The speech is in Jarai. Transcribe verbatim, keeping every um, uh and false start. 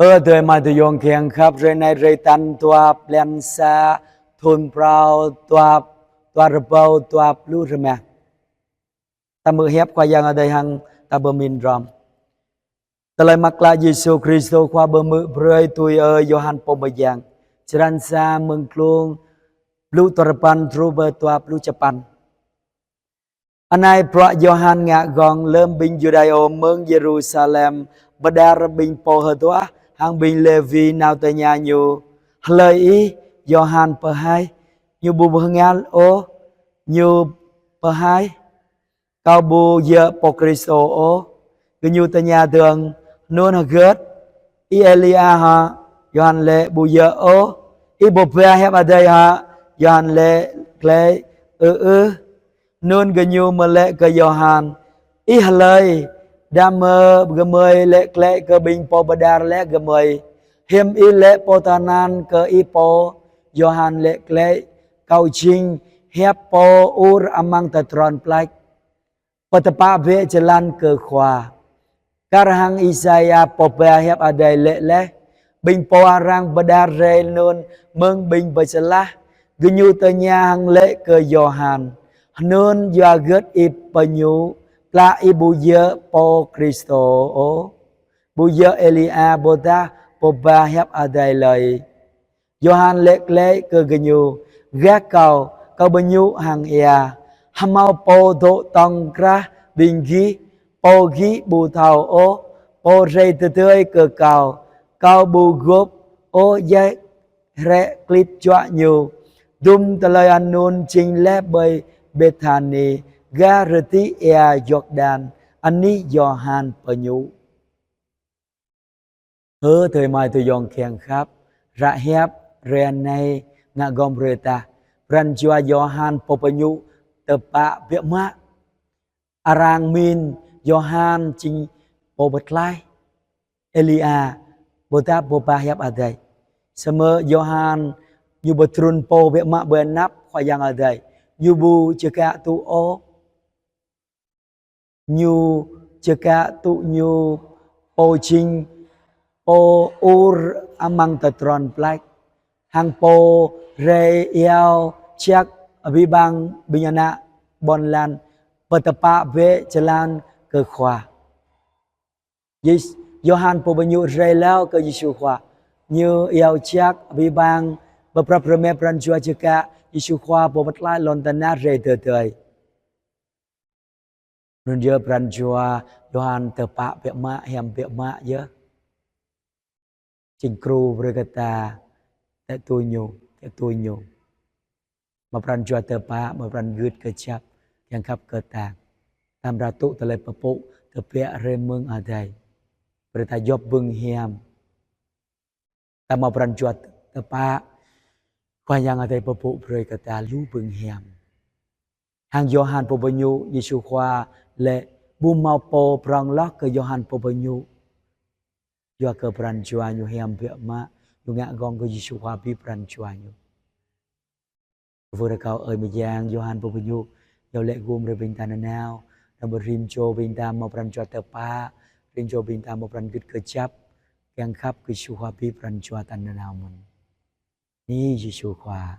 Ơ adơi amai ayŏng kiăng khăp, hrơi anai hrơi tal dua blan sa, thun phrâo dua, dua rơbâo dua pluh rơma. Ta hmư̆ hiăp Khua Yang Adai hăng ta pơmĭn hrŏm. Tơlơi Mơak Klă Yêsu Krist Khua pơhmư̆ brơi tui ơi Yôhan Pô Mơyang. Črăn sa, mơ̆ng klung pluh duarơpăn truh pơ dua pluh sapăn. Anai bruă Yôhan ngă gơ̆ng lơ̆m ƀing Yuđa mơ̆ng Yêrusalem pơđar ƀing pô hơduah hăng ƀing Lêwi nao tơña ñu: Hlơi ih? Yôhan pơhaih: Ñu ƀu pơhngăl ôh. Ñu pơhaih: Kâo ƀu djơ̆ Pô Krist ôh. Gơñu tơña dơ̆ng: Anŭn hơgĕt? Ih Êlia hă? Yôhan laĭ: Ƀu djơ̆ ôh. Ih pô pơhiăp Adai hă? Yôhan laĭ glaĭ: Ơ ơ. Anŭn gơñu mơ̆ laĭ kơ Yôhan: Ih hlơi? Đah mơ̆ gơmơi laĭ glaĭ kơ ƀing pô pơđar laih gơmơi: Hiư̆m ih laĭ pô tơnăn kơ ih pô? Yôhan laĭ glaĭ: Kâo jing hiăp pô ur amăng tơdron plač, pơtơpă bĕ jơlan kơ Khua. Kar hăng Isaia pô pơhiăp Adai laĭ laih: Ƀing pô arăng pơđar rai anŭn mơ̆ng ƀing Pơčơlah, gơñu tơña hăng laĭ kơ Yôhan: Anŭn yua hơgĕt ih pơñu, pla ih ƀu djơ̆ Pô Krist ôh, ƀu djơ̆ Êlia, ƀôdah pô pơhiăp Adai lơi? Yôhan laĭ glaĭ kơ gơñu: Gah kâo, kâo pơñu hăng ia, hơmâo pô dŏ tŏng krah ƀing gih, pô gih ƀu thâo ôh, pô rai tơdơi kơ kâo, kâo ƀu gôp ôh djai hrĕ klĭp juă ñu. Dum tơlơi anŭn jing laih ƀơi Bêthani, gah rơdih ia Yordan, anih Yôhan pơñu. Ơ adơi amai ayŏng kiăng khăp, ră hiăp hrơi anai ngă gơ̆ng brơi ta pran jua Yôhan Pô Pơñu tơpă biă mă. Arăng mĭn Yôhan jing pô pơtlaih, Êlia, ƀôdah pô pơhiăp Adai. Samơ̆ Yôhan ñu pơtrŭn pô biă mă ƀơi anăp Khua Yang Adai. Ñu ƀu čơkă tŭ ôh. Ñu čơkă tŭ ñu pô jing pô ur amăng tơdron plač, hăng pô rai iâu jak abih bang ƀing ană ƀôn lan pơtơpă bĕ jơlan kơ Khua. Yês-, Yôhan Pô Pơñu rai hlâo kơ Yêsu Khua. Ñu iâu jak abih bang pơprăp rơmet pran jua čơkă Yêsu Khua pô pơtlaih lŏn tơnah rai tơdơi. Anŭn yơh pran jua Yôhan tơpă biă mă, hiam biă mă yơh. Jing gru brơi kơ ta, tĕ tui ñu, tĕ tui ñu. Mă pran jua tơpă, mă pran gưt kơjăp, kiăng khăp kơ ta. Tam ră tŭ tơlơi pơpŭ tơbiă rai mơ̆ng Adai. Brơi ta djŏp bưng hiam. Ta mă pran jua tơpă, Khua Yang Adai pơpŭ brơi kơ ta lu bưng hiam. Hăng Yôhan Pô Pơñu, Yêsu Khua laĭ ƀu hmâo pô prŏng hloh kơ Yôhan Pô Pơñu. Yua kơ pran jua ñu hiam biă mă, ñu ngă gơ̆ng kơ Yêsu Khua abih pran jua ñu. Wơ̆t rơkâo ơi mơyang Yôhan Pô Pơñu, iâu laĭ gum brơi ƀing ta nanao, anăm rĭm čô ƀing ta mă pran jua tơpă, rĭm čô ƀing ta mă pran gưt kơjăp, kiăng khăp kơ Yêsu Khua abih pran jua ta nanao mơ̆n. Ni Yêsu Khua.